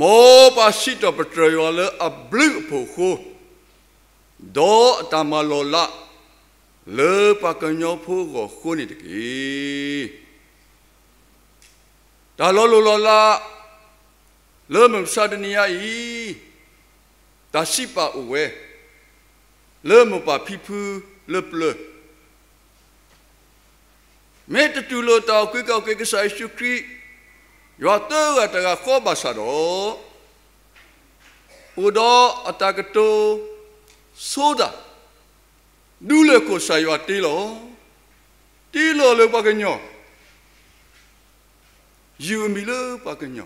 မ်ပှၤစံးထီၣ်ပတြၢၤယွၤလၢအဘျုးအဖှိၣ်အဃိ, ဒီးအတၢ်မၤလီၤလးလၢပှၤကညီဖိအဂီၢ်အဃိန့ၣ်တက့ၢ်. တၢ်လီၤလိၢ်လီၤလး လၢမုၢ်မဆါတနံၤညါအံၤ, တၢ်စံးပာ်အိၣ်ဝဲ လၢမိၢ်ပၢ်ဖံဖုလၢပျၢၤ, မ့ၢ်တတူၢ်လိာ်တၢ်အုၣ်က့ၤခီၣ်က့ၤကစၢ်ယ့ၣ်ၡူးခရံာ်, ယွၤတဂၤတဂၤဃီဘၣ်ဆၣ်ဒီး, အိၣ်ဒီးအတၢ်ကတိၤဆိတၢ်, ဒူလၢၢ်ခိၣ်ကစၢ်ယွၤတ့လီၤ, တ့လီၤလၢပှၤကညီ, ယုၢ်အမံၤလၢပှၤကညီ,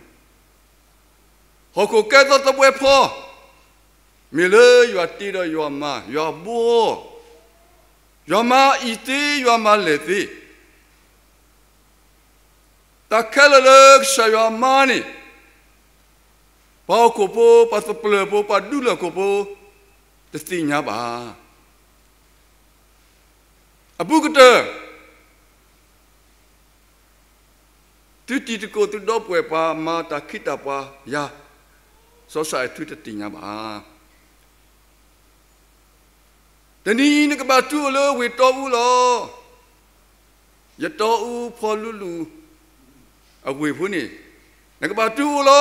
ဟီၣ်ခိၣ်ကဲသီသဘှဲဖီ, မ့ၢ်လၢယွၤတ့ဒီးယွၤမါ, ယွၤဘှီ, ယွၤမၤအံၤသ့, ယွၤမၤလဲၢ်သ့, တၢ်ခဲလၢာ်လၢကစၢ်ယွၤမၤန့ၣ်, ပှၤဟီၣ်ခိၣ်ဖိ, ပှၤသပျၢၤဖိ, ပှၤဒူလၢၢ်ခိၣ်ဖိ တသ့ၣ်ညါဘၣ်. အဘူးကတၢၢ် သုတံၤသကိးသုဒီပုၢ်ဝဲၢ်ပှၤမၤတၢ်ခံးတၢ်ပှၤယၤ, စီၤစၢ်အဲၣ်ထူတသ့ၣ်ညါဘၣ်. တနံၤအံၤနကဘၣ်တူၢ်အိၣ်လၢဝ့ၢ်တီအူလီၤ. ယတီအူဖီလူလူအဝ့ၢ်ဖိန့ၣ်, နကဘၣ်တူၢ်အိၣ်လီၤ.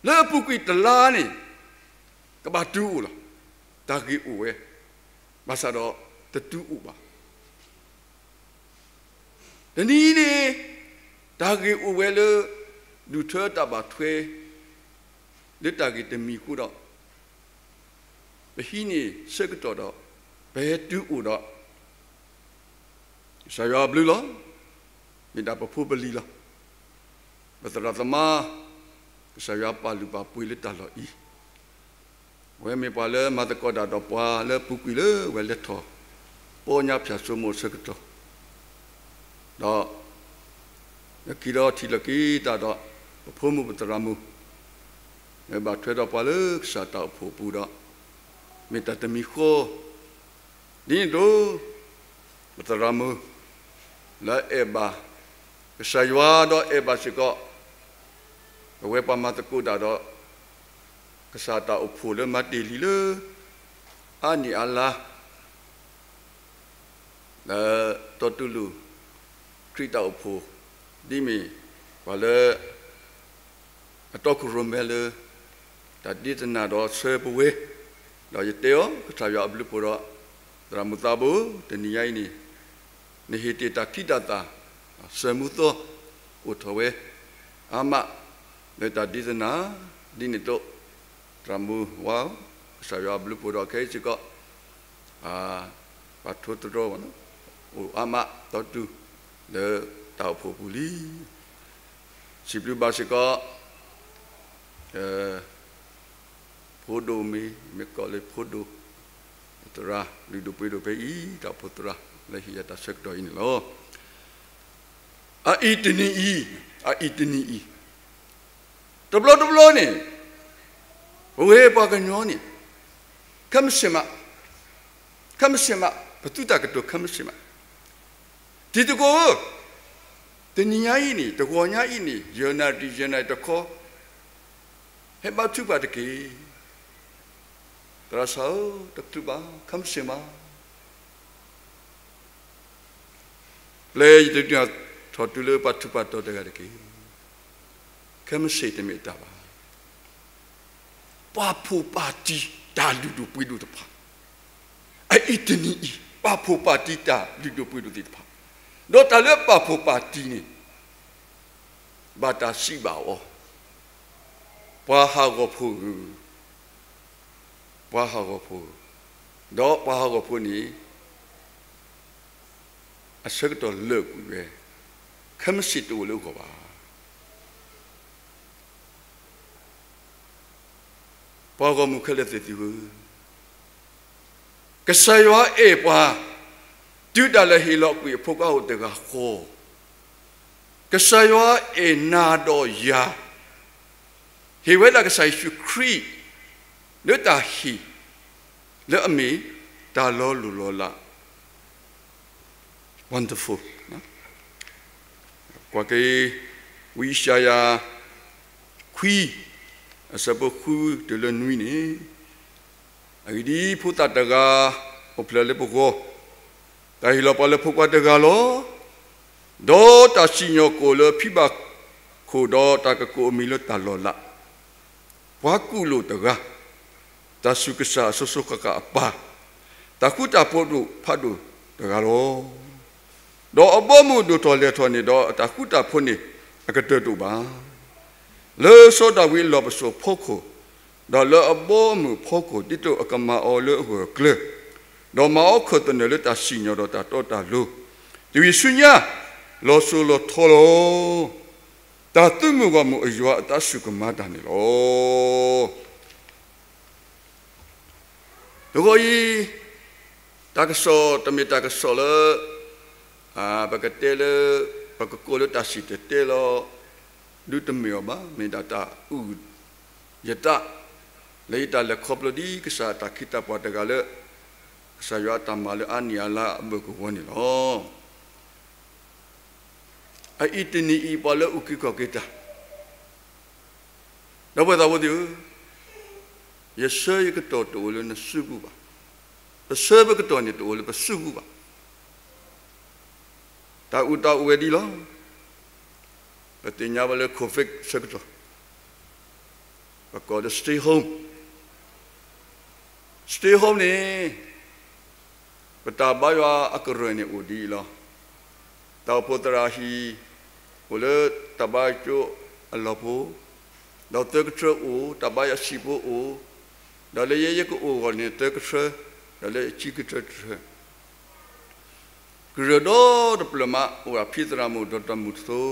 လၢအပူၤကွံာ်တလါန့ၣ်, ကဘၣ်တူၢ်အိၣ်လီၤ. တၢ်ဂ့ၢ်အိၣ်ဝဲ, ဘၣ်ဆၣ်ဒီးတတူၢ်အိၣ်ဘၣ်. တနံၤအံၤန့ၣ်, တၢ်ဂ့ၢ်အိၣ်ဝဲလၢ ဒူၣ်ထၢတၢ်ဘၣ်ထွဲ လၢတၢ်ဂ့ၢ်တမံၤအဃိဒီး, ပဟံးန့ၢ်ဆၢကတီၢ်ဒီး ပဟဲတုၤအိၣ်ဒီး ကစၢ်ယွၤအဘျုးလီၤ. မ့ၢ်ဒၣ်ပဖိပလံၤလီၤ. ပသရၣ်သမါ, ကစၢ်ယွၤပာ်လုၢ်ပာ်ပှ့ၤလၢတၢ်လီၢ်အံၤ, အဝဲမ့ၢ်ပှၤလၢမၤသကိးတၢ်ဒီးပှၤလၢအပူၤကွံာ်လၢအဝဲလဲၤထီၣ် ပီညါဖၠၣ်စိမိၤအဆၢကတီၢ်, ဒီး လၢခံဒီးထံၣ်လိာ်က့ၤတၢ်ဒီး ပဖိမုၣ်ပသရၣ်မုၣ်, လၢဘၣ်ထွဲဒီးပှၤလၢကစၢ်တၢ်အိၣ်ဖှိၣ်အပူၤဒီး, မ့ၢ်တၢ်တမံၤဃီ, ဒ်န့ၣ်အသိး ပသရၣ်မုၣ် လၢအအဲၣ်ဘၣ် ကစၢ်ယွၤဒီးအဲၣ်ဘၣ်စ့ၢ်ကီး ပဝဲပှၤမၤသကိးတၢ်ဒီး ကစၢ်တၢ်အိၣ်ဖှိၣ်လၢမၤတ့ၢ်လံလၢ အါနံၣ်အါလါ လၢတီတူၢ်လိာ် ခရံာ်တၢ်အိၣ်ဖှိၣ် ဒ်မ့ၢ်ပှၤလၢ အတီခိၣ်ရိၣ်မဲလၢ တၢ်ဒ့သနၢ်ဒီးဆၢပဝဲ, ဒီးယတဲအီၤ ကစၢ်ယွၤအဘျုးဖှိၣ်ဒီး သရၣ်မုၣ်သးဘိ တနံၤညါအံၤန့ၣ် နဟ့ၣ်တ့ၢ်တၢ်ခံးတၢ်သၣ် စၢၤမူသီ အိၣ်ထီၣ်ဝဲ အါမး လၢတၢ်ဒ့သနၢ် ဒ်န့ၣ်အသိး သရၣ်မုၣ်ဝါ ကစၢ်ယွၤအဘျုးဖှိၣ်ဒီးခဲအံၤစ့ၢ်ကီး ပှၤထိသတြီ အိၣ်အါမး တီတူၢ် လၢတၢ်အိၣ်ဖှိၣ်ပူၤလံ. စံးဘျုးဘၣ်စ့ၢ်ကီး ဖိဒိၣ်မ့ၢ် မ့ၢ်ကိးလၢဖိဒိၣ် သရၣ်လုၢ်ဒိၣ်ပှ့ၤဒိၣ်ဖဲအံၤ တၢ်အိၣ်ဖှိၣ်သရၣ် လၢဟ့ၣ်ယၤတၢ်ဆၢကတီၢ်အံၤန့ၣ်လီၤ. အအံၤတနံၤအံၤ, အအံၤတနံၤအံၤ, တဘျီတဘျီန့ၣ် ပဝဲပှၤကညီန့ၣ် ခဲမုၢ်ဆ့ၣ်မး, ခဲမုၢ်ဆ့ၣ်မး ပသူတၢ်ကတိၤ ခဲမုၢ်ဆ့ၣ်မး, တံၤသကိးဧၢ, တနံၤညါအံၤန့ၣ် တဂီၤညါအံၤန့ၣ် ယဲၢ်နၣ်ရံၣ် ယဲၢ်နၣ်ရံၣ်တခီ ဟဲဘါထုကဖၣ်တက့ၢ်. သရၣ်စၢ်ဧၢ, တချုးဘၣ်, ခဲမုၢ်ဆ့ၣ်မး ပျဲယတဒုးထီၣ်တုၤလၢပှၤထူးပှၤတီၤတဂၤတက့ၢ်. ခဲမုၢ်ဆ့ၣ်တမ့ၢ်တၢ်ဘၣ်. ပာ်ဖှိၣ်ပာ်တံၢ်တၢ်လုၢ်ဒိၣ်ပှ့ၤဒိၣ်တဖၣ်, အအံၤတနံၤအံၤ ပာ်ဖှိၣ်ပာ်တံၢ်တၢ်လုၢ်ဒိၣ်ပှ့ၤဒိၣ်သ့ၣ်တဖၣ်, ဒီးတၢ်လၢပာ်ဖှိၣ်ပာ်တံၢ်န့ၣ် ဘၣ်တၢ်စံးဘၣ်အီၤ, ပှၤဟးဂီၤဖိဧၢ, ပှၤဟးဂီၤဖိ, ဒီးပှၤဟးဂီၤဖိန့ၣ် အဆၢကတီၢ်လၢာ်ကွံာ်ဝဲ, ခဲမုၢ်ဆ့ၣ်တအိၣ်လၢအဂီၢ်ဘၣ်. ပှၤဂီၢ်မုၢ်ခဲလၢာ်သ့ၣ်သုဧၢ, ကစၢ်ယွၤအဲၣ်ပှၤ တုၤတၢ်လၢဟ့ၣ်လီၤကွံာ်အဖိခွါအိၣ်တဂၤဃီ, ကစၢ်ယွၤအဲၣ်နၤဒီးယၤ, ဟ့ၣ်ဝဲဒၣ်ကစၢ်ယ့ၣ်ၡူးခရံာ် လၢတၢ်ဟ့ၣ် လၢအမ့ၢ်တၢ်လီၤလိၢ်လီၤလး wonderful ကွၢ်က့ၤ ဝံယၡါယၤ ခွံ, အဆၢဖိဃုတုၤလၢနွံန့ၣ်, အဂ့ၢ်ဒ်အံၤ, ဖိသၣ်တဂၤအိၣ်ဖျဲၣ်လၢပဂီၢ်, တၢ်ဟ့ၣ်လီၤပှၤလၢဖိခွါတဂၤလီၤ. ဒီးတၢ်စံၣ်ညီၣ်ကအိၣ်လၢဖံဘၣ်ခိၣ်, ဒီးတၢ်ကကိးအမံၤလၢတၢ်လီၤလး, ပှၤကူၣ်လိာ်တဂၤ, တၢ်ဆူးကစၢ်အစိၤစိၤဃၣ်ဃၣ်အပၢ်, တၢ်ဃူတၢ်ဖိးဒိၣ်ဖးဒိၣ်တဂၤလီၤ. ဒီးအဘီအမုၢ်ဒိၣ်ထီၣ်လဲၢ်ထီၣ်န့ၣ်, ဒီးအတၢ်ဃူတၢ်ဖိးန့ၣ်အကတၢၢ်တအိၣ်ဘၣ်. လၢစီၤဒၤဝံးအလီၢ်ပစိာ်ဖီခိၣ်, ဒီးလၢအဘီအမုၢ်ဖီခိၣ်, ဒ်သိးအကမၤအီၤလၢအဂၢၢ်အကျၢၤ, ဒီးမၤအီၤခၢၣ်သနၢၣ်လၢတၢ်စံၣ်ညီၣ်ဒီးတၢ်တီတၢ်လိၤ, တုၤအံၤဆူညါ လီၤစိၤလီၤထီလီၤ. တၢ်သုးမုၢ်ဂီၢ်မုၢ်အယွၤအသးစူၢ်ကမၤတၢ်န့ၣ်လီၤ. တဂီၤအံၤ, တၢ်ကစီၣ်တမ့ၢ်တၢ်ကစီၣ်လၢ ပကတဲလၢ ပကကိးလၢတၢ်စံၣ်တဲၤတဲလီၤ, ဒုးတမ့ၢ်အီၤဘၣ်. မ့ၢ်ဒၣ်တၢ်အုၣ်ယသး လၢယတၢ်လဲၤခီဖျိဒ်ကစၢ်တၢ်ခ့တၢ်ပှၤတဂၤလၢ ကစၢ်ယွၤအတၢ်မၤလၢအါနံၣ်အါလါအဘၢၣ်ကဝီၤန့ၣ်လီၤ. အအံၤတနံၤအံၤ ပှၤလၢအုၣ်က့ၤခီၣ်က့ၤတၢ် ဒီပုၢ်ဝဲၢ်သးဝဲသ့ၣ်ဧၢ, ယဆၢယကတီၢ်တအိၣ်လၢနစုပူၤဘၣ်. ပဆၢပကတီၢ်န့ၣ်တအိၣ်လၢပစုပူၤဘၣ်. တၢ်အုၣ်သးအိၣ်ဝဲဒ်လီၤ. ပသ့ၣ်ညါဘၣ်လၢ COVID ဆၢကတီၢ် ပကိးလၢ stay home, stay home န့ၣ် ပတၢ်ဘါယွၤအကရၢၢ်န့ၣ်အိၣ်ဒ်အံၤလီၤ. တၢ်အိၣ်ဖှိၣ်သရၣ်ဟံၣ် အိၣ်လၢတၢ်ဘါယွၤကၠိအလီၢ်ဖိ, ဒီးသၢကထၢအိၣ်, တၢ်ဘါယွၤဆံးဖိအိၣ်, ဒီးလၢယဲယကအိၣ်အဂီၢ်န့ၣ် သၢကထၢ, ဒီးလၢအဆံကထၢတထၢ ကရၢၢ်ဒီတဖျၢၣ်မး အိၣ်ဒီးဖံသရၣ်မုၣ် ဒီးတၢ်မုၢ်တသိ,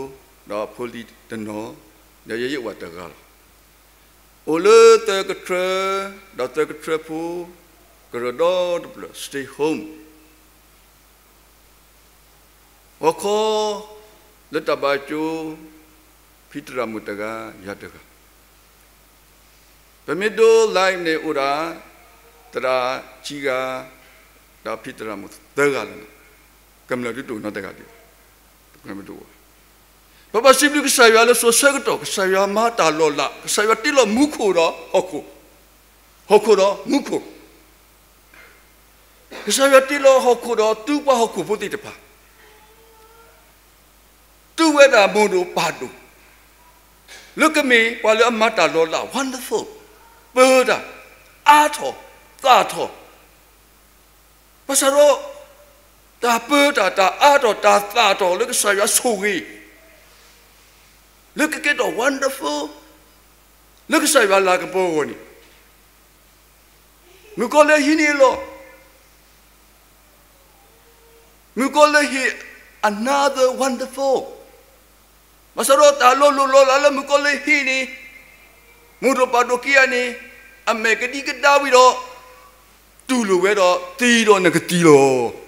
ဒီးအဖိလံၤတနီၤ, ဒီးယဲယအိၣ်ဘၣ်တဂၤလီၤ. အိၣ်လၢသၢကထၢ, ဒီးသၢကထၢဖိ, ကရၢၢ်ဒီတဖျၢၣ် stay home ဂီၤခီ လၢတၢ်ဘါယွၤကၠိ ဖံသရၣ်မုၣ်တဂၤ ယၤတဂၤ, ပမ့ၢ်ဒိ live န့ၣ်အိၣ်ဒၣ် သရၣ်ခံဂၤ, ဒီးဖံသရၣ်မုၣ်သၢဂၤလီၤ. ကမျၢၢ်ဒုးတအိၣ်နီတဂၤဒံးဘၣ်. ပဘၣ်စံးဘျုးကစၢ်ယွၤလၢစိၤဆၢကတီၢ် ကစၢ်ယွၤမၤတၢ်လီၤလး, ကစၢ်ယွၤတ့လီၤမူခိၣ်ဒီးဟီၣ်ခိၣ်, ဟီၣ်ခိၣ်ဒီးမူခိၣ်, ကစၢ်ယွၤတ့လီၤဟီၣ်ခိၣ်ဒီးသူပှၤဟီၣ်ခိၣ်ဖိသ့ၣ်တဖၣ် သူဝဲဒၣ်မိၢ်ဒိၣ်ပၢ်ဒိၣ်, လၢကမ့ၢ်ပှၤလၢအမၤတၢ်လီၤလး wonderful, ပၢတၢ်, အါထီၣ်, သၣ်ထီၣ်, ဘၣ်ဆၣ်ဒီး တၢ်ပၢတၢ်, တၢ်အါထီၣ်, တၢ်သၣ်ထီၣ်လၢကစၢ်ယွၤဆိၣ်ဂ့ၤ လၢကကဲထီၣ် wonderful လၢကစၢ်ယွၤလၤကပီၤအဂီၢ်န့ၣ်, မုၣ်ကီၤလံၢ်ဟံးန့ၢ်အလီၢ်, မုၣ်ကီၤလံၢ်ဟံး another wonderful, ဘၣ်ဆၣ်ဒီးတၢ်လီၤလိၢ်လီၤလးလၢမုၣ်ကီၤလံၢ်ဟံးန့ၢ် မိၢ်ဒိၣ်ပၢ်ဒိၣ်ခံဂၤန့ၣ်, အမဲာ်ကဒံကဒါဝံၤဒီး တူၢ်လိာ်ဝဲဒီးသံဒီးနကသံလီၤ.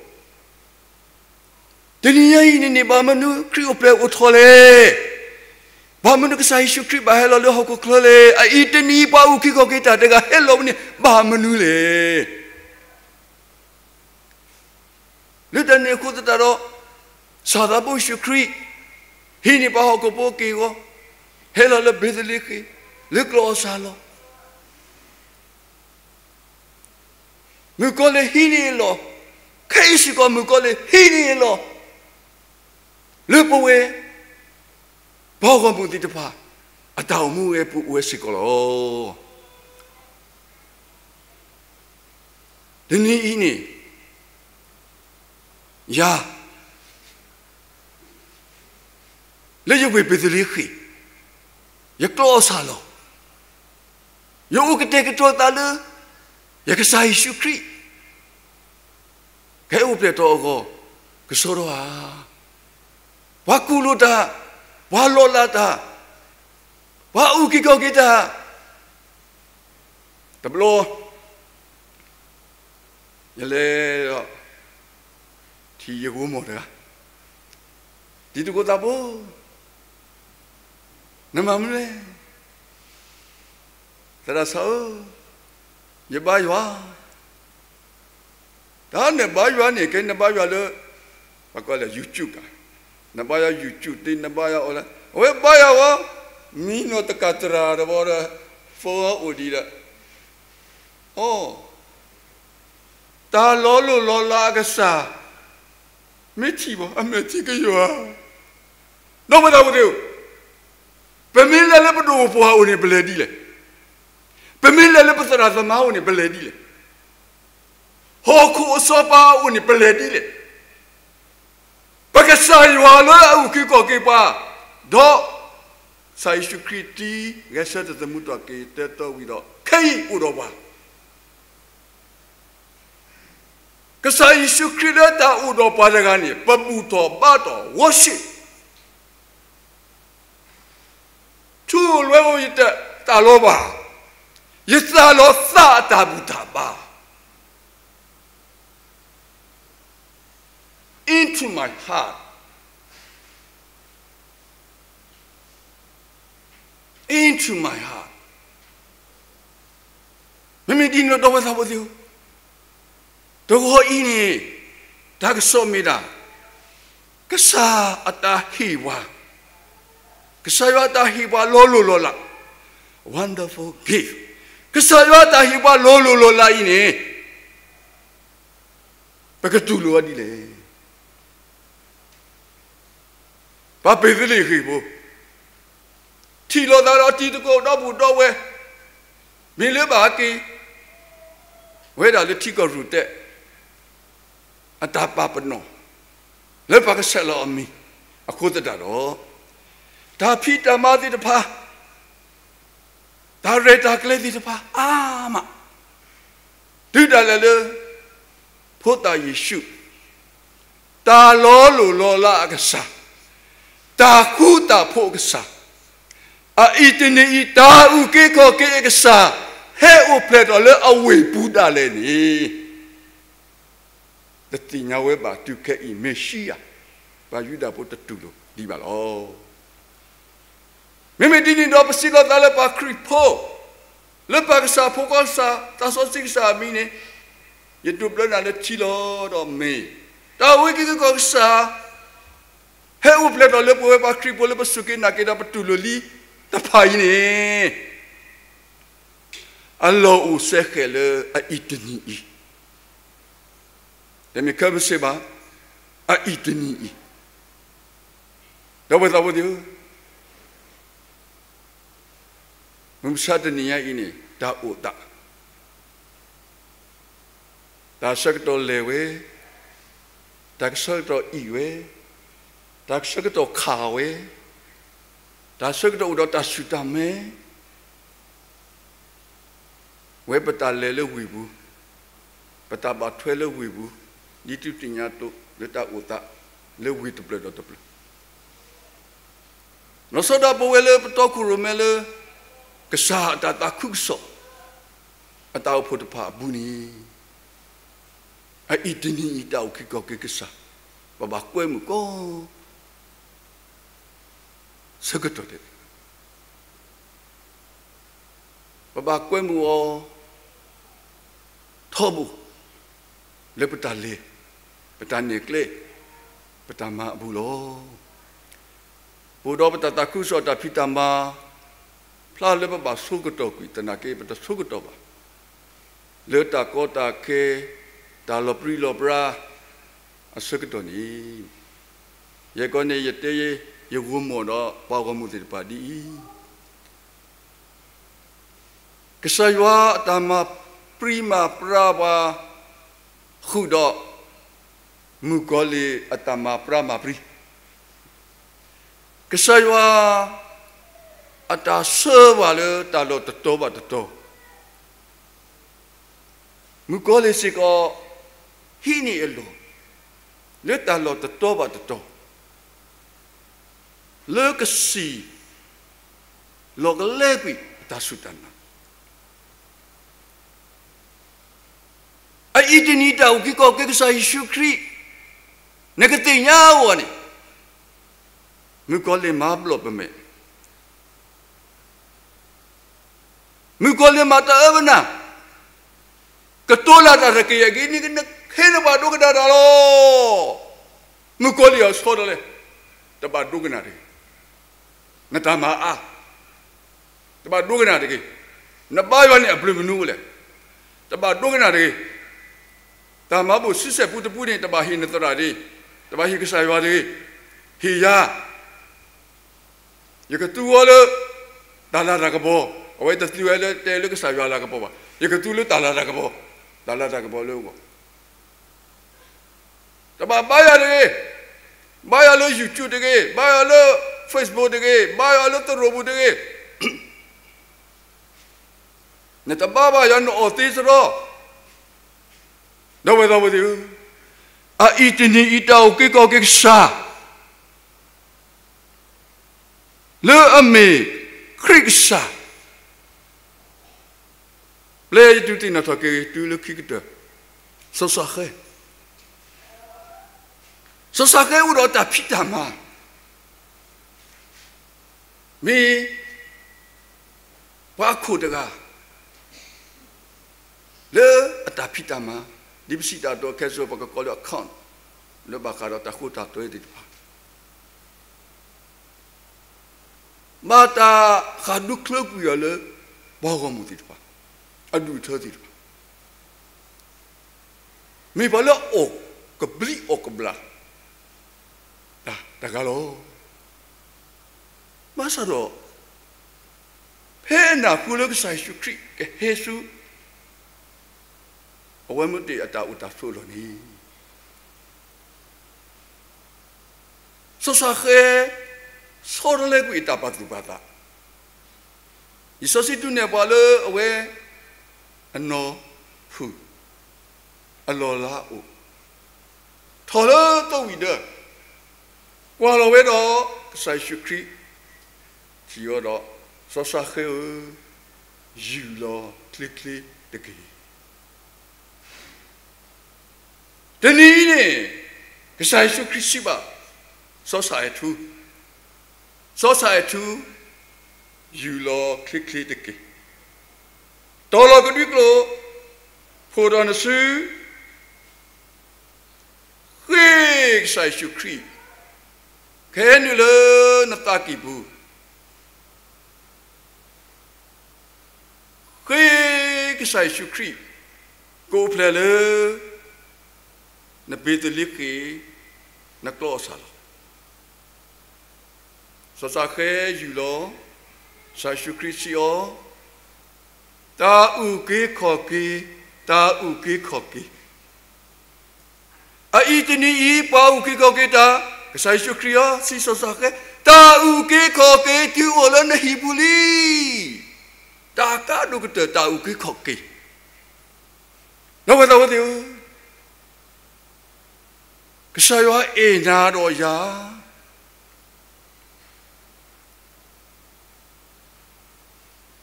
တနံၤညါအံၤန့ၣ်န့ၣ် ဘၣ်မနုၤခရံာ်အိၣ်ဖျဲၣ်အိၣ်ထီၣ်လဲၣ်. ဘၣ်မနုၤကစၢ်ယ့ၣ်ၡူးခရံာ်ဘၣ်ဟဲလီၤလၢဟီၣ်ခိၣ်ချၢလဲၣ်. အအံၤတနံၤအံၤ ပှၤအုၣ်က့ၤခီၣ်က့ၤတၢ်တဂၤဟဲလီၤဝဲန့ၣ် ဘၣ်မနုၤလဲၣ်. လၢတၢ်န့ၣ်အဃိသတးဒီး ကစၢ်သးဘိယ့ၣ်ၡူးခရံာ် ဟံးန့ၢ်ပှၤဟီၣ်ခိၣ်ဖိအက့ၢ်အဂီၤ, ဟဲလီၤလၢဘ့းသလ့ဃ့ၣ်, လၢကျီၢ်အီၣ်ဆၣ်လီၤ. မုၣ်ကီၤလံၢ်ဟံးန့ၢ်အလီၢ်, ခဲအံၤစ့ၢ်ကီး မုၣ်ကီၤလံၢ်ဟံးန့ၢ်အလီၢ် လၢပဝဲ ပှၤဂီၢ်မုၢ်သ့ၣ်တဖၣ် အတၢ်အိၣ်မူဝဲပူၤအိၣ်ဝဲစ့ၢ်ကီးလီၤ. တနံၤအံၤန့ၣ် ယၤ လၢယဝ့ၢ်ဘ့းသလ့ဃ့ၣ်, ယကျီၢ်အီၣ်ဆၣ်လီၤ. ယအိၣ်ကတဲာ်ကတီၤသးလၢ ယကစၢ်ယ့ၣ်ၡူးခရံာ် ကဟဲအိၣ်ဖျဲၣ်ထီၣ်အဂီၢ် ကဆှီထီၣ်ဧါ. ပှၤကူၣ်လိာ်တၢ်, ပှၤလီၤလးတၢ်, ပှၤအုၣ်က့ၤခီၣ်က့ၤတၢ်, တဘျီ ယလဲၤဒီး ထံၣ်ယဂိၤမီၢ်တဂၤ, တံၤသကိးသးဘိ, နမၤမနုၤလဲၣ်. သရၣ်ဆၣ်ဧၢ, ယဘါယွၤ, တၢ်နဘါယွၤန့ၣ် ကဲနဘါယွၤလၢ ပှၤကိးလၢ YouTube က နဘါယွၤ YouTube သ့, နဘါယွၤ online, အဝဲဘါယွၤဝဲ, မံနီၤတကးတရၢ်တဘီဒီး, phone အိၣ်ဒံးဒီး, အိ, တၢ်လီၤလိၢ်လီၤလးအကစၢ်, မ့ၢ်ထံၣ်ဘၣ် အမဲာ်ထံကယီၤဧါ. ဒီးပသးပသ့ၣ်ဧၢ, ပမ့ၢ်လဲၤလၢပဒိၣ်ပှၢ်အအိၣ်န့ၣ် ပလဲၤဒ်လဲၣ်. ပမ့ၢ်လဲၤလၢပသရၣ်သမါအအိၣ်န့ၣ် ပလဲၤဒ်လဲၣ်. ဟီၣ်ခိၣ်အစီၤပၤအအိၣ်န့ၣ် ပလဲၤဒ်လဲၣ်. ပကစၢ်ယွၤလၢအအုၣ်က့ၤခီၣ်က့ၤပှၤ, ဒီး ကစၢ်ယ့ၣ်ၡူးခရံာ်တံၤ ဂဲၤဆၢထၢၣ်သမူထီၣ်က့ၤ တၢတၢဝံၤဒီး ခဲအံၤအိၣ်ဒီးပှၤ ကစၢ်ယ့ၣ်ၡူးခရံာ်လၢတၢ်အိၣ်ဒီးပှၤတဂၤန့ၣ် ပဘူၣ်ထီၣ်ဘါထီၣ် worship, ထူလွဲအိၣ်ယတၢ်လီၤဘၣ်, ယသးလီၤသးအတၢ်ဘူၣ်တၢ်ဘါ into my heart, into my heart. မ့မ့ၢ်ဒ်န့ၣ်ဒီး ဒီပုၢ်ဝဲၢ်သးဘိသ့ၣ်ဧၢ, တဂီၤအံၤန့ၣ် တၢ်ကစီၣ်မ့ၢ်ဒၣ် ကစၢ်အတၢ်ဟ့ၣ်ပှၤ, ကစၢ်ယွၤအတၢ်ဟ့ၣ်ပှၤလီၤလိၢ်လီၤလး, wonderful gift. ကစၢ်ယွၤအတၢ်ဟ့ၣ်ပှၤလီၤလိၢ်လီၤလးအံၤန့ၣ် ပကတူၢ်လိာ်ဝဲဒ်လဲၣ်. ပှၤဘ့းသလ့ၣ်ဃ့ၢ်ဖိ ထံၣ်လိာ်သးဒီးတံၤသကိးဒီဘူးဒီဝဲ, မ့ၢ်လၢဘၣ်ဟဲက့ၤ ဝဲဒၣ်လၢထံကီၢ်ရူၢ်တဲ အတၢ်ပာ်ပနီၣ် လၢပှၤကဆဲးလီၤအမံၤအဃိသတးဒီး, တၢ်ဖံးတၢ်မၤသ့ၣ်တဖၣ် တၢ်ရဲၣ်တၢ်ကျဲၤသ့ၣ်တဖၣ်အါမး, တုၤဒၣ်လဲာ်လၢ ဖိသၣ်ယ့ၣ်ၡူး, တၢ်လီၤလိၢ်လီၤလးအကစၢ်, တၢ်ဃူတၢ်ဖိးအကစၢ်, အအံၤတနံၤအံၤ တၢ်အုၣ်က့ၤခီၣ်က့ၤအကစၢ် ဟဲအိၣ်ဖျဲၣ်ထီၣ်လၢအဝ့ၢ်ပူၤဒၣ်လဲာ်န့ၣ်, တသ့ၣ်ညါဝဲဘၣ်တုၤခဲအံၤ မ့ၢ်ဆံးယၤ, ပှၤယူဒၤဖိတတူၢ်လိာ်ဒံးဘၣ်လီၤ. မ့မ့ၢ်ဒ်န့ၣ်ဒီး ပစံးလီၤသးလၢပှၤခရံာ်ဖိ, လၢပၢ်ကစၢ် ဖိခွါကစၢ် သးစီဆှံကစၢ်အမံၤန့ၣ်, ယဒိးဘျၢနၤလၢထံလီၤ. ဒီးမ့ၢ် တၢ်အုၣ်က့ၤခီၣ်က့ၤအကစၢ် ဟဲအိၣ်ဖျဲၣ်ထီၣ်လၢပဝဲပှၤခရံာ်ဖိလၢပစူၢ်က့ၤနာ်က့ၤဒီးပတူၢ်လိာ်လံတဖၣ်အံၤန့ၣ်, အလီၢ်အိၣ်စဲဃဲးလၢအအံၤတနံၤအံၤ, တမ့ၢ်ခဲမုၢ်ဆ့ၣ်ဘၣ်, အအံၤတနံၤအံၤ, ဒီပုၢ်ဝဲၢ်သးဘိသ့ၣ်ဧၢ, မုၢ်မဆါတနံၤညါအံၤန့ၣ် တၢ်အိၣ်သး တၢ်ဆၢကတီၢ်လဲၤဝဲ, တၢ်ဆၢကတီၢ်အံၣ်ဝဲ, တၢ်ဆၢကတီၢ်ခးဝဲ, တၢ်ဆၢကတီၢ်အိၣ်ဒီးတၢ်ဆူၣ်တၢ်မဲာ်, ဝဲပတၢ်လဲၤလၢဝ့ၢ်ပူၤ, ပတၢ်ဘၣ်ထွဲလၢဝ့ၢ်ပူၤ, ဒ်သုသ့ၣ်ညါအသိး လၢတၢ်အိၣ်သးလၢဝ့ၢ်တဖျၢၣ်ဒီးတဖျၢၣ် လီၤဆီဒၣ်ပဝဲလၢပတီၢ်ခိၣ်ရိၣ်မဲလၢ ကစၢ်အတၢ်သးခုကစီၣ် အတၢ်အိၣ်ဖှိၣ်တဖၣ်အပူၤန့ၣ်, အအံၤတနံၤအံၤတၢ်အုၣ်က့ၤခီၣ်က့ၤကစၢ်, ပဘၣ်ကွဲမုာ်ကိး ဆၢကတီၢ်ဒဲး, ပဘၣ်ကွဲမုာ်အီၤ ထီဘိ လၢပတၢ်လဲၤ, ပတၢ်နဲၣ်ကျဲ, ပတၢ်မၤအပူၤလီၤ. ပအိၣ်ဒီးပတၢ်သးခုကစီၣ်တၢ်ဖံးတၢ်မၤ, ဖျါလၢပဘၣ်ဆိကတီၢ်ကွံာ်သနာ်က့ ပတဆိကတီၢ်ဘၣ်, လၢတၢ်ကီတၢ်ခဲ, တၢ်လီၤပြံလီၤပြါ အဆၢကတီၢ်န့ၣ်, ယဲၢ်ကီန့ၣ် ယတဲယဂီၢ်မီၢ်ဒီးပှၤဂီၢ်မုၢ်သ့ၣ်တဖၣ်ဒ်အံၤ, ကစၢ်ယွၤအတၢ်မၤပြံမၤပြါပှၤ ဃုာ်ဒီး မုၣ်ကီၤလံၢ်အတၢ်မၤပြါမၤပြံ, ကစၢ်ယွၤ အတၢ်ဆှၢပှၤလၢတၢ်လီၢ်တတီၤဘၣ်တတီၤ, မုၣ်ကီၤလံၢ်စ့ၢ်ကီး ဟံးန့ၢ်အလီၢ် လၢတၢ်လီၢ်တတီၤဘၣ်တတီၤ လၢကစံၣ်လီၤကလဲကွံာ်အတၢ်စူၢ်တၢ်နာ်, အအံၤတနံၤတၢ်အုၣ်က့ၤခီၣ်က့ၤကစၢ်ယ့ၣ်ၡူးခရံာ် နကသ့ၣ်ညါအဂီၢ်န့ၣ်, မုၣ်ကီၤလံၢ်မၤဘျီၣ်ပမဲာ်, မုၣ်ကီၤလံၢ်မၤတၢ်အၢပနၢ်, ကတိၤလၢတၢ်တကယၤက့ၤန့ၣ် နဟ့ၣ်နပှၤဒိကနၣ်တၢ်လီၤ. မုၣ်ကီၤလံၢ်အီၤဆီတလဲ တဘၣ်ဒိကနၣ်တဂ့ၤ. နတၢ်မၤအါ, တဘၣ်ဒိကနၣ်တဂ့ၤ. နဘါယွၤန့ၣ်အဘျုးမနုၤအိၣ်လဲၣ်, တဘၣ်ဒိကနၣ်တဂ့ၤ. တၢ်မၤဘူၣ်ဆံဆဲၣ်ပူတပူန့ၣ် တဘၣ်ဟ့ၣ်နသရၣ်တဂ့ၤ, တဘၣ်ဟ့ၣ်ကစၢ်ယွၤတဂ့ၤ, ဟ့ၣ်ယၤ ယကသူအီၤလၢ တၢ်လၤတၢ်ကပီၤ, အဝဲတသူဝဲလၢတဲလၢကစၢ်ယွၤလၤကပီၤဘၣ်, ယကသူလၢတၢ်လၤတၢ်ကပီၤ, တၢ်လၤတၢ်ကပီၤလၢအဂီၢ်, တဘၣ်ဘါယွၤတဂ့ၤ, ဘါယွၤလၢ YouTube တဂ့ၤ, ဘါယွၤလၢ Facebook တဂ့ၤ, ဘါယွၤလၢသရိာ်ပူၤတဂ့ၤ, နတဘါဘၣ်ယွၤနအီၣ်သ့စရီ, ဒီပုၢ်ဝဲၢ်သးဝဲသ့ၣ်ဧၢ, အအံၤတနံၤအံၤတၢ်အုၣ်က့ၤခီၣ်က့ၤကစၢ် လၢအမ့ၢ်ခရံာ်ကစၢ်, ပျဲယဒုးသ့ၣ်နီၣ်ထီၣ်က့ၤတုၤလၢခံကတၢၢ်, စီၤၡဃဲ, စီၤၡဃဲအိၣ်ဒီးတၢ်ဖံးတၢ်မၤ, မ့ၢ် ပှၤအခိၣ်တဂၤ လၢအတၢ်ဖံးတၢ်မၤ, ဒ်ပစံးတၢ်ဒီးခဲစိပကကိးလၢ account လၢဘၣ်ဃးဒီးတၢ်ဃိတၢ်သွဲသ့ၣ်တဖၣ်, ဘၣ်တၢ်ဃၣ်ဒူချၢကွံာ်အီၤလၢ ပှၤဂီၢ်မုၢ်သ့ၣ်တဖၣ်, အဒူၣ်အထၢသ့ၣ်တဖၣ်, မ့ၢ်ပှၤလၢအီၣ်ကဘျံးအီၣ်ကဘျၣ် တၢ်တဂၤလီၤ. ဘၣ်ဆၣ်ဒီး ဖဲအနၢ်ဟူလၢကစၢ်ယ့ၣ်ၡူးခရံာ်ကဟဲဆူ အဝဲမ့ၢ်တ့ၢ်အတၢ်အိၣ်တၢ်ဆိးအလီၢ်န့ၣ်, စီၤၡဃဲ ဆီတလဲကွံာ်အတၢ်ပာ်သူၣ်ပာ်သး, လံာ်စီဆှံဒုးနဲၣ်ပှၤလၢအဝဲ အနီၢ်ဖုၣ် အလီၢ်လၤအိၣ်, ထီၣ်လၢသဝံၣ်ဒၢး, ကွၢ်လီၤဝဲဒီး ကစၢ်ယ့ၣ်ၡူးခရံာ်, ထံၣ်ဝဲဒီး စီၤၡဃဲဧၢ, ယူၢ်လီၤချ့ချ့တက့ၢ်. တနံၤအံၤန့ၣ် ကစၢ်ယ့ၣ်ၡူးခရံာ်စံးဘၣ် စီၤၡအၤထူ, စီၤၡအၤထူ, ယူၢ်လီၤချ့ချ့တက့ၢ်. တီၤလီၤကဒွံကျိာ်, ဖှိၣ်ဒီးနစု, ဃ့ကစၢ်ယ့ၣ်ၡူးခရံာ်, ကဟဲနုာ်လၢနသးကံၢ်ပူၤ, ဃ့ကစၢ်ယ့ၣ်ၡူးခရံာ်, ကအိၣ်ဖျဲၣ်လၢ နဘ့းသလ့ဃ့ၣ်, နကျီၢ်အီၣ်ဆၣ်လီၤ. စီၤၡဃဲယူၢ်လီၤ, ကစၢ်ယ့ၣ်ၡူးခရံာ်စံးအီၤ, တၢ်အုၣ်က့ၤခီၣ်က့ၤ, တၢ်အုၣ်က့ၤခီၣ်က့ၤ အအံၤတနံၤအံၤ ပှၤအုၣ်က့ၤခီၣ်က့ၤတၢ်, ကစၢ်ယ့ၣ်ၡူးခရံာ်ဧၢ, စံးစီၤၡဃဲ, တၢ်အုၣ်က့ၤခီၣ်က့ၤ တုၤအိၣ်လၢနဟံၣ်ပူၤလံ. တၢ်ကါဒိၣ်ကတၢၢ် တၢ်အုၣ်က့ၤခီၣ်က့ၤ, ဒီပုၢ်ဝဲၢ်သးဝဲသ့ၣ်ဧၢ, ကစၢ်ယွၤအဲၣ်နၤဒီးယၤ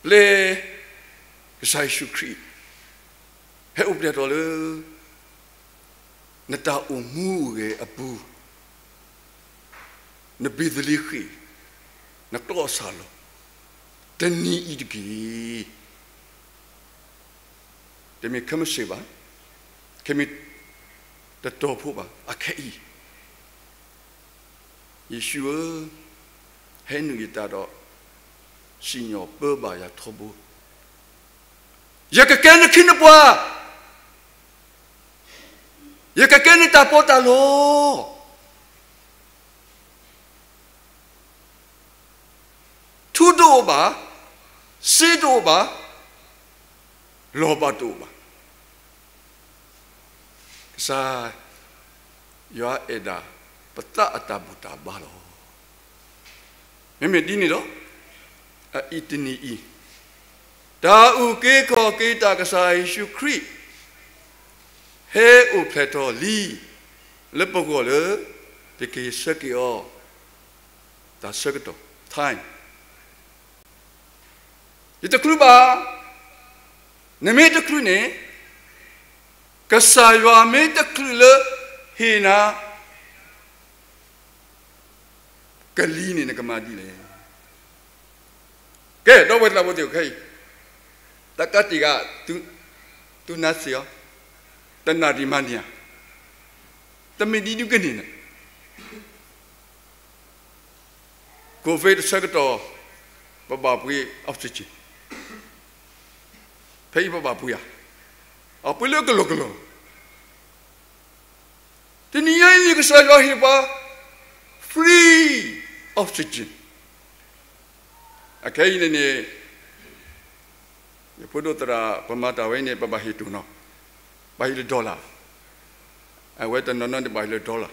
ပျဲကစၢ်ယ့ၣ်ၡူးခရံာ် ဟဲအိၣ်ဖျဲၣ်ထီၣ်လၢ နတၢ်အိၣ်မူအိၣ်ဂဲၤအပူၤ, နဘ့းသလ့ဃ့ၣ်, နကျီၢ်အီၣ်ဆၣ်လီၤ, တနံၤအံၤတက့ၢ်. တမ့ၢ်ခဲမုၢ်ဆ့ၣ်ဘၣ်, ခဲမုၢ်တတီၤဖိဘၣ်, အခဲအံၤ ယ့ၣ်ၡူးဧၢ, ဟဲနုာ်ယတၢ်ဒီး စံၣ်ညီၣ်ပၢဘၣ်ယၤထီဘိ, ယကကဲနခ့နပှၤ, ယကကဲနတၢ်ပီးတၢ်လီ, ထူတအိၣ်ဘၣ်, စ့တအိၣ်ဘၣ်, လီၤဘၣ်တအိၣ်ဘၣ်. ကစၢ်ယွၤအဲၣ်ဒၣ် ပသးအတၢ်ဘူၣ်တၢ်ဘါလီၤ. မ့မ့ၢ်ဒ်န့ၣ်ဒီး အအံၤတနံၤအံၤ တၢ်အုၣ်က့ၤခီၣ်က့ၤတၢ် ကစၢ်ယ့ၣ်ၡူးခရံာ် ဟဲအိၣ်ဖျဲၣ်ထီၣ်လံ လၢပဂီၢ်လၢ ပကဆၢက့ၤအီၤ တၢ်ဆၢကတီၢ် time ယတချုးဘၣ်, နမ့ၢ်တချုးန့ၣ် ကစၢ်ယွၤမ့ၢ်တချုးလၢဟ့ၣ်နၤ ကလံၤန့ၣ် နကမၤဒ်လဲၣ်. ကဲ ဒီပုၢ်ဝဲၢ်သးဝဲသ့ၣ် ခဲအံၤ တၢ်ကးတံာ်ဂၤ သုနါစ့ၢ်အီၤ, တနၣ်ရံၣ်မၤန့ၢ်ဧါ, တမ့ၢ်ဒ်ဒုကန့ၢ်န့ၣ် Covid အဆၢကတီၢ် ပဘၣ်ပှ့ၤ oxygen, ဖဲအံၤပဘၣ်ပှ့ၤဧါ, အပှ့ၤလၢကလီကလီလီၤ. တနံၤညါအံၤ ကစၢ်ယွၤဟ့ၣ်ပှၤ free oxygen. အခဲအံၤန့ၣ်န့ၣ် ယဖိဒိၣ်သရၣ် ပမၤတၢ်ဝဲအံၤန့ၣ် ပဘၣ်ဟ့ၣ်တိၢ်နီၤ, ဘၣ်ဟ့ၣ်လၢ dollar, အဝဲတနီၤနီၤန့ၣ်ဘၣ်ဟ့ၣ်လၢ dollar.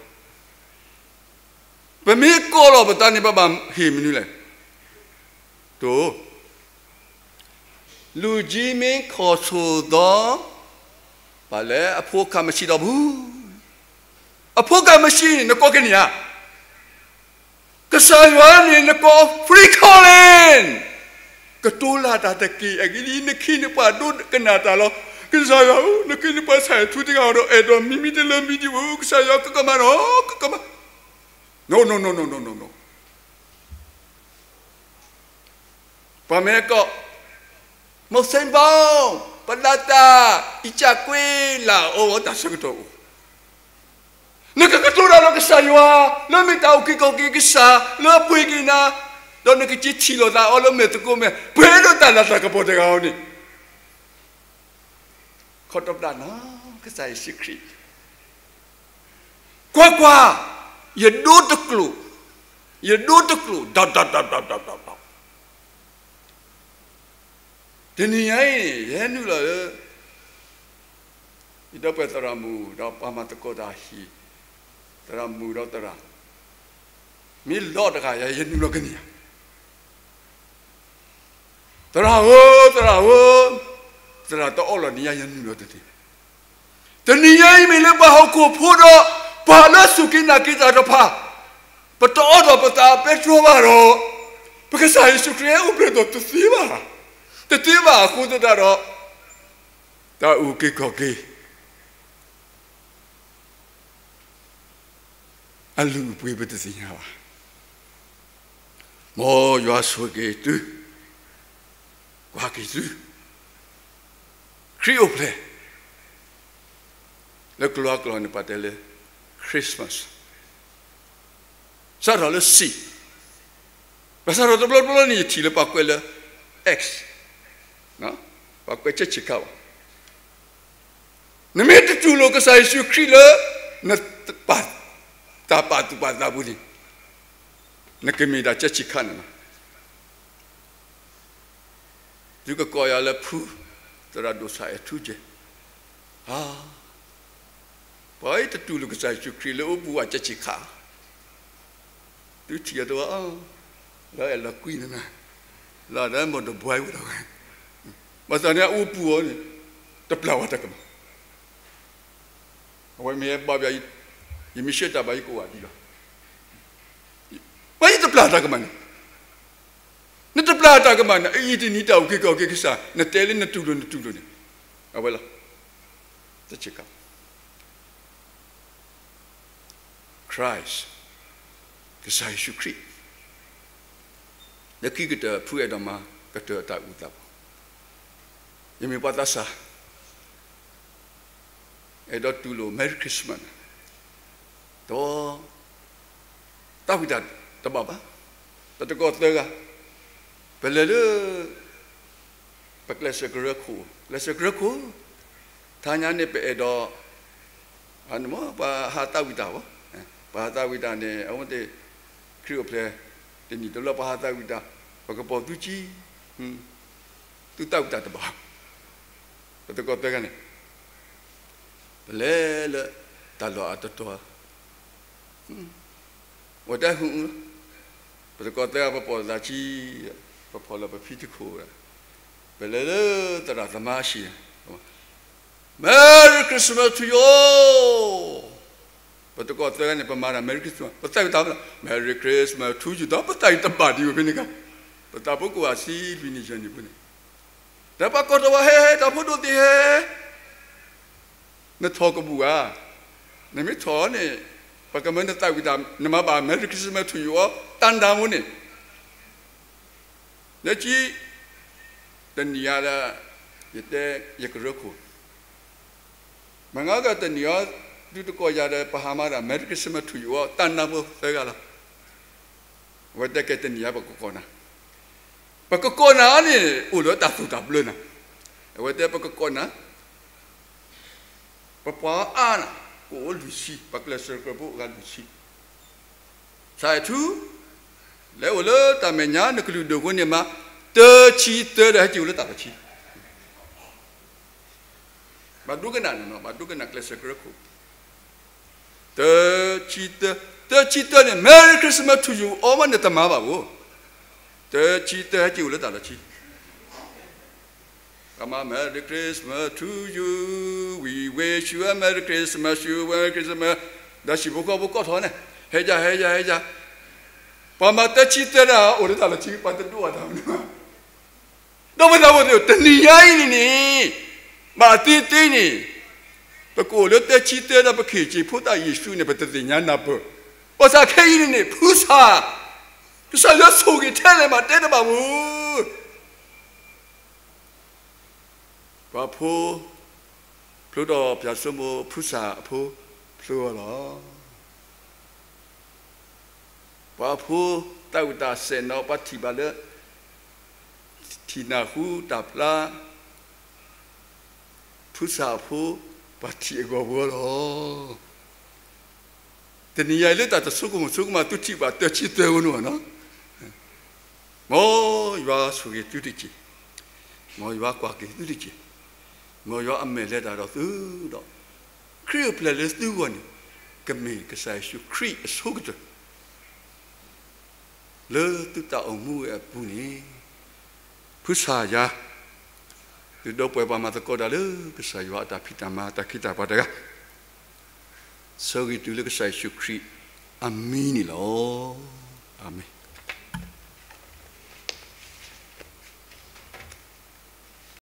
ပမ့ၢ်ကိးလီၤပသးန့ၣ် ပဘၣ်ဟ့ၣ်မနုၤလဲၣ်. တိၢ်, လူကြီးမင်းခေါ်ဆိုသော ပှၤလဲၣ် အဖိအခၣ်မရှိတော့ဘူး. အဖိအခၣ်မရှိ နကိးကန့ၢ်ဧါ. ကစၢ်ယွၤန့ၣ် နကိး free calling, ကတိၤလၢ်တၢ်တက့ၢ်. အဂ့ၢ်ဒ်အံၤ နခ့နပှၤဒိကနၣ်တၢ်လီၤ. ကစၢ်ယွၤဧၢ, နခ့နပှၤဆၢထူတဂၤဒီး အဲၣ်ဒိးမံမံတလၢမံဒံးဧိၤ, ကစၢ်ယွၤကကမၣ်နီၤ, ကကမၣ်. No, no, no, no, no, no, no. ပှၤမ့ၢ်ကိး မုၢ်စ့ၣ်ဘီ, ပလၢတၢ် အံကၠၢ်ကွ့လၢအီၤ တၢ်ဆၢကတီၢ်အိၣ်, နကကတိၤတၢ်လၢကစၢ်ယွၤ, လၢမ့ၢ်တၢ်အုၣ်က့ၤခီၣ်က့ၤကစၢ်, လၢအပှ့ၤက့ၤနၤ, ဒီးနကက့ၤထံၣ်လိာ်သးအီၤလၢမဲာ်သကိးမဲာ်, ပှဲၤဒီးတၢ်လၤတၢ်ကပီၤတဂၤအီၤန့ၣ်, ခီတီပျၢ်နီၤ ကစၢ်ယ့ၣ်ၡူးခရံာ်, ကွၢ်ကွၢ်, ယဒိတကျိာ်, ယဒိတကျိာ်, ဒီး ဒီး ဒီး ဒီး ဒီး ဒီး ဒီး တနံၤညါအံၤန့ၣ် ယဟဲနုာ်လီၤလၢ ယဒီပုၢ်ဝဲၢ်သရၣ်မုၣ် ဒီးပှၤမၤသကိးတၢ်ဟံၣ်, သရၣ်မုၣ်ဒီးသရၣ်, မ့ၢ်လီၤတဂၤယၤ ယနုာ်လီၤကန့ၢ်ဧါ. သရၣ်ဧၢ, သရၣ်ဧၢ, သရၣ်တအီၣ်လီၤန့ၣ်ယၤ ယနုာ်လီၤတသ့. တနံၤညါအံၤမ့ၢ်လၢပှၤဟီၣ်ခိၣ်ဖိဒီး ပှၤလၢစူၢ်က့ၤနာ်က့ၤတၢ်တဖၣ်, ပတအီၣ်ဒီးပသးပဲတြီဘၣ်ဒီး, ပကစၢ်ယ့ၣ်ၡူးခရံာ်အိၣ်ဖျဲၣ်ဒီးတသ့ဘၣ်, တသ့ဘၣ်အဃိသတးဒီး, တၢ်အုၣ်က့ၤခီၣ်က့ၤ အလုၢ်အပှ့ၤပတသ့ၣ်ညါဘၣ်. မ်ယွၤဆိၣ်ဂ့ၤသု, ကွၢ်က့ၤသု, ခရံာ်အိၣ်ဖျဲၣ်, လၢကလံးကျိာ်န့ၣ် ပှၤတဲလၢ Christmas, စးထီၣ်လၢ C, ဘၣ်ဆၣ်ဒီးတဘျီဘျီန့ၣ် ယထံၣ်လၢပှၤကွဲးလၢ X, ပှၤကွဲးကၠဲးဆံးခါဘၣ်. နမ့ၢ်တတူၢ်လိာ်ကစၢ်ယ့ၣ်ၡူးခရံာ်လၢ နတၢ်ပာ်သူၣ်ပာ်သးပူၤန့ၣ်, နကမ့ၢ်ဒၣ်ကၠဲးဆံးခါန့ၣ်လီၤ. သုကကိးယၤလၢဖု, သရၣ်ဒိၣ်ဆၣ်အဲၣ်ထူကဲၢ်, ပှၤအံၤတတူၢ်လိာ်ကစၢ်ယ့ၣ်ၡူးခရံာ်လၢအိၣ်ဘူးဝဲကၠဲးဆံးခါ, သုထံၣ်အတဝဲ, လၢအဲၣ်လီၤကွံနၤ, လၢဒၣ်မိၢ်တဘှါဝဲလီၤဝဲ, ဘၣ်ဆၣ်န့ၣ်အအိၣ်ဘူးအီၤန့ၣ်, တပျၢ်ဝဲတၢ်ကမၣ် အဝဲမ့ၢ်ဘၣ်ဘၣ်, ယမ့ၢ်ရှဲတၢ်ဘၣ်ယကအိၣ်ဝဲဒ်လီၤ. ဘၣ်ယတပျၢ်တၢ်ကမၣ်န့ၣ်, နတပျၢ်တၢ်ကမၣ်န့ၣ် အအံၤတနံၤတၢ်အုၣ်က့ၤခီၣ်က့ၤကစၢ်, နတဲလၢနတူၢ်လိာ်နတူၢ်လိာ်န့ၣ်, အဝဲလီၤ, တဆ့ကၤ Christ, ကစၢ်ယ့ၣ်ၡူးခရံာ်, လၢခံကတၢၢ်ဖုအဲၣ်ဒိးမၤကတၢၢ်အတၢ်အုၣ်သးပူၤ, ယမ့ၢ်ပှၤသးစၢ် အဲၣ်ဒိးတူၢ်လိာ် Merry Christmas ဒီး သးဝံၣ်တၢ်တဘၣ်ဘၣ်, ပသကိးသၢဂၤ, ပလဲၤလၢ ပကျဲးစၢးကရၢခိၣ်, ကျဲးစၢးကရၢခိၣ်, ထါညါန့ၣ်ပအဲၣ်ဒိး ပှၤဟးသးဝံၣ်တၢ်ဘၣ်, ပှၤဟးသးဝံၣ်တၢ်န့ၣ် အဝဲသ့ၣ် ခရံာ်အိၣ်ဖျဲၣ် တနံၣ်တဘျီပှၤဟးသးဝံၣ်တၢ်, ပကပိာ်သုကံ, သုသးဝံၣ်တၢ်တဘၣ်, ပသကိးသၢဂၤန့ၣ် ပလဲၤလၢ တၢ်လီၢ်အတတီၤ ဝဲတဲဟု, ပသကိးသၢဂၤပပိာ်သးကံ, ပဖီၣ်လီၤပဖံတခိၣ်, ပလဲၤလၢသရၣ်သမါအဟံၣ်, Merry Christmas to you all, ပသကိးသၢဂၤန့ၣ် ပမၤတၢ် Merry Christmas ပသးဝံၣ်တၢ်ဘၣ်, Merry Christmas to you ဒီးပသးဝံၣ်တဘၣ်ဒံးဝဲဖဲန့ၣ်ခါ, ပသးဖိကိးဂၤဆံလွံၢ်နံၣ်ယဲၢ်နံၣ်ပူၤန့ၣ်, ဒီးပှၤကိးထီၣ်ဝဲ ဟဲ ဟဲ တၢ်ဖိဒိၣ်သ့ၣ်ဟဲ နထီၣ်ကဘူၣ်ဧါ, နမ့ၢ်ထီၣ်န့ၣ် ပကမၢနသးဝံၣ်တၢ် နမၤဘၣ် Merry Christmas to you all တၢ်နါမိန့ၣ်, လၢခံ တနံၤအံၤဒီး ယတဲ ယကရၢခိၣ်, မ့ၢ်ငါကတနံၤအံၤ သုတကိးယၤဒီး ပဟးမၤတၢ် Merry Christmas to you all တၢ်နါဖိသၢဂၤလီၤ. အဝဲတဲကဲတနံၤညါပကကိးနၤ, ပကကိးနၤန့ၣ် အိၣ်လၢတၢ်သိၣ်တၢ်ဘျၢနၤ, အဝဲတဲပကကိးနၤ, ပပှၤအါနၤ ကအိၣ်လွံၢ်ဆံ, ပကျဲးစၢးကရၢဖိအိၣ်ဂၤလွံၢ်ဆံ, ဆၣ်အဲၣ်ထူ လဲၤအိၣ်လၢတၢ်မဲာ်ညါ နကလုာ်ဒိၣ်ဖိန့ၣ်မး, တဆံတၢ ဒီးဟဲက့ၤအိၣ်လၢတၢ်လီၢ်ခံ ဘၣ်ဒိကနၣ်န့ၣ်, ဘၣ်ဒိကနၣ်ကျဲးစၢးကရၢခိၣ်, တဆံတၢ, တဆံတၢန့ၣ် Merry Christmas to you all မး နတမၤဘၣ်ဘၣ်, တဆံတၢ ဟဲက့ၤအိၣ်လၢတၢ်လီၢ်ခံ ကမၤ Merry Christmas to you, we wish you a Merry Christmas, you Merry Christmas, ဒီးဟံၣ်ဖိဃီဖိကိးထီၣ်န့ၣ်, ဟဲယၤ ဟဲယၤ ဟဲယၤ, ပှၤမၤတဆံတၢဒၣ် အိၣ်လၢတၢ်လီၢ်ခံ ပှၤတဒိၣ်အတၢ်မနုၤ, ဒီးပသးဝဲသ့ၣ် တနံၤညါအံၤန့ၣ်န့ၣ်, ဘၣ်သ့သ့န့ၣ်, ပကအိၣ်လၢတဆံတၢဒီး ပခ့ၣ်စ့ၢ်ဖိသၣ်ယ့ၣ်ၡူးန့ၣ် ပတသ့ၣ်ညါနၢ်ပၢၢ်, ဘၣ်ဆၣ်ခဲအံၤန့ၣ်န့ၣ် ဖုဆၣ်, ကစၢ်ယွၤဆိၣ်ဂ့ၤထဲလဲၣ်မး တဲတဘၣ်မူ ပှၤဖိ, ဖျိဒီးပၠးစိမိၤ ဖုဆၣ်အဖိဖျိအီၤလီၤ. ပှၤအဖိ တၢ်အိၣ်တၢ်စဲးနီၤ ပှၤထံၣ်ဘၣ်လၢ ထံၣ်နၢ်ဟူတၢ်ဖျါ ဖုဆၣ်အဖိ ပှၤထံၣ်အဂီၢ်ဝဲလီၤ. တနံၤညါအံၤလၢတၢ်တဆိကမိၣ်ဆိကမး သုထံၣ်ဘၣ်တဆံတၢဝဲန့ၣ်နီၤ. မ်ယွၤဆိၣ်ဂ့ၤသုတက့ၢ်. မ်ယွၤကွၢ်က့ၤသုတက့ၢ်. မ်ယွၤအမဲာ်လဲၤတၢ်ဒီးသုဒီး ခရံာ်အိၣ်ဖျဲၣ်လၢသုဂီၢ်န့ၣ် ကမ့ၢ်ကစၢ်ယ့ၣ်ၡူးခရံာ်အဆိကတၢၢ် လၢသုတၢ်အိၣ်မူဝဲအပူၤန့ၣ် ဖုဆၣ်ယၤ သုဒီပုၢ်ဝဲၢ်ပှၤမၤသကိးတၢ်လၢကစၢ်ယွၤအတၢ်ဖံးတၢ်မၤ တၢ်ခ့တၢ်ပှၤတဂၤ ဆၢဂ့ၤတုၤလၢကစၢ်ယ့ၣ်ၡူးခရံာ်အမံၤန့ၣ်လီၤ. အၤမ့ၣ်.